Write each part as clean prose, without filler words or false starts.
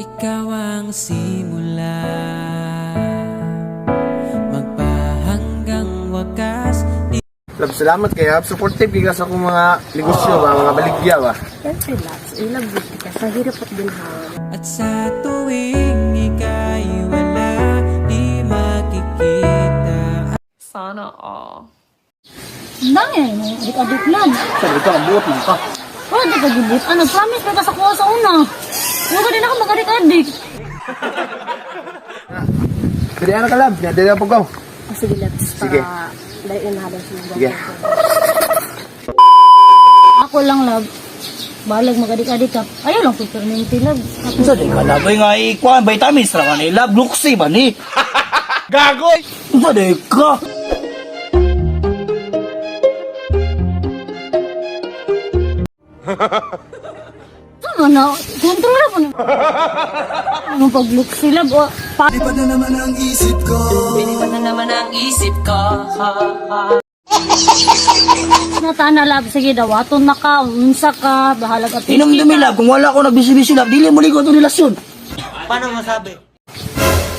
Ikaw ang simula, magpahanggang wakas. Love, salamat kay Hab. Supportive kay sa akong mga negosyo ba, mga baligya ba. Siyempre, loves. I love you ka. Sa hirap at ginhawa. At sa tuwing ika'y wala, di makikita. Sana all. Dami, no? Adik-adik lang. Sabi ka, buot man ka. Wala di ka gibot. Ano, promise na ka sa kuha sa una. Huwag ka din ako mag-adik-adik. Dili ana ka love, dili na pagaw. Oh, sige, loves. Sige. Para dali na mahabang sumubok. Sige. Ako lang, love. Balag mag-adik-adik ka. Ayaw lang, pepperminty, love. Unsa di ka love? Ay nga ikuan vitamins ra man ni love luxi ba ni? Gagoy. Unsa di ka? Tama na, kontrol na po na. Anong pag-look sila, love? Oh, Lipad na naman ang isip ko. Natana, love. Sige, dawaton na ka. Unsa ka. Bahala ka. Inom dumi love kung wala ko nagbisi-bisi love, dili mo ligo itong relasyon. Paano masabi?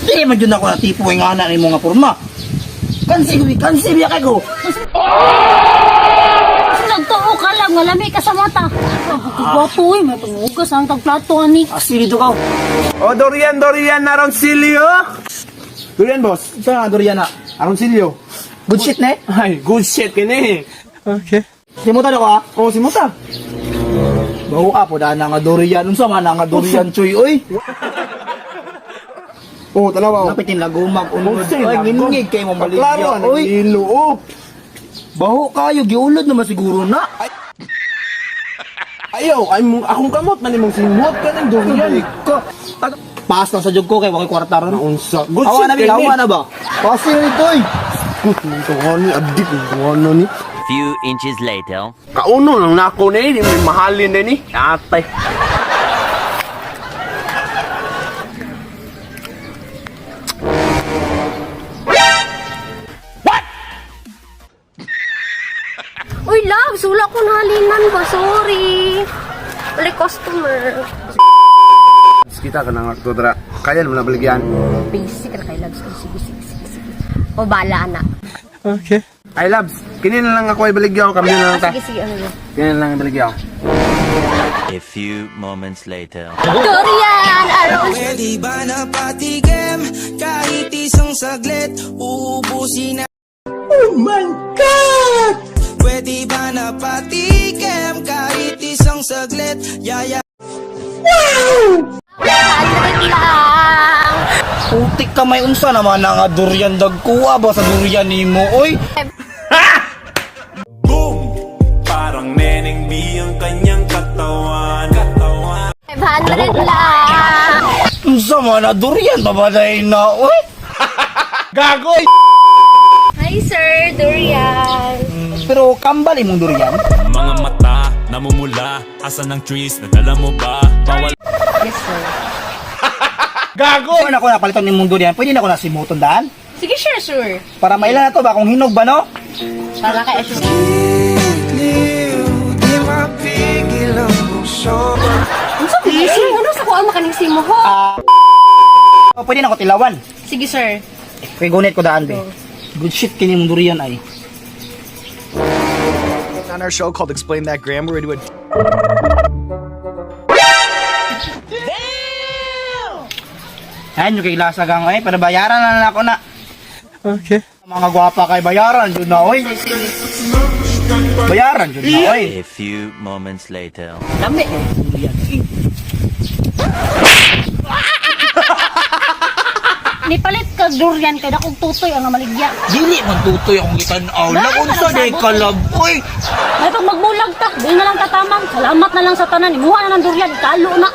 Dili man jud ako na tipo nga ana nimo nga porma. Kansi ko, kansi biya kay ko. Nagtuo ka lang. Malami ka sa mata. Gwapo, eh. May pangugas ang tagplato, ani. Asili to ka. Oh, Dorian, Dorian, Aroncillo. Dorian, boss. Sa nga durian na. Aroncillo. Good shit ne. Ay, good shit kini. Okay. Simutan ako ah. Oh, simuta. Bawo ka po na nga durian. Unsa man na nga durian choy oy. Oh, tanawa. Oh. Napitin lagumag unod. Unsa, Oy, lagom. ngingig kay mo Klaro, maligya. ano, Oy, ilo, oh. baho kayo giulod naman siguro na. Ayaw, ay mong akong kamot man imong simot ka ng durian. Ko. Pass lang sa jug ko kay wakay kwarta ron. Naunsa. Good Awa shit na kini. awa na ba? Pass na nito oy. Good ni adik ano ni. Few inches later. Kauno lang nako ni, di may mahalin din ni. Atay. Uy, loves! Wala ko nahalinan ba? Sorry. Wala customer. Kita ka nang dra. Kaya naman na baligyan. Basic ra kay loves. Oh, sige, sige, sige, sige. O, bala na. Ay loves, kini na lang ako ay baligyaw, kami na lang ta. Sige, sige, ano yun? Kini na lang ang baligyaw. A few moments later. Dorian! Aron! Pwede ba na patikim kahit isang saglit? Uubusin na. Oh my God! Pwede ba na patikim kahit isang saglit? Yaya. 100 lang! Putik ka may unsa naman na nga durian dagkuha ba sa durian nimo oy. Boom! Parang neneng B ang kanyang katawan. Katawan. 500 lang! Unsa man na durian pa ba dahil na oy? Gagoy. Hi, sir! Dorian! Pero kambal imong durian. Mga mata, namumula. Asan ang trees? Nadala mo ba? Bawal Yes, sir. Gagoy. Kung ako napalitan nimong durian, pwede na ako na simuton daan. Sige, sure, sure. Para mailan na to ba kung hinog ba no? Para kay Ashley. Di mapigil ang puso. Ano sa ano sa kuha makaning simo ho? O, pwede na ako tilawan. Sige, sir. Kay gunit ko daan be. Good shit kini mong durian ay. On our show called Explain That Gram, where we do a Ayan yung kay lasa gang ay, pero bayaran na lang ako na. Okay. Mga gwapa kay bayaran jud na oy. Bayaran jud na oy. A few moments later. Lami. Nipalit ka durian kay dakong tutoy ang maligya. Dili man tutoy akong gitan-aw. Bakit Lag unsa ka day nagsabot? kalab oy. May pag magbulag ta, di na lang tatamang. Salamat na lang sa tanan. Imuha na ng durian, kalo na.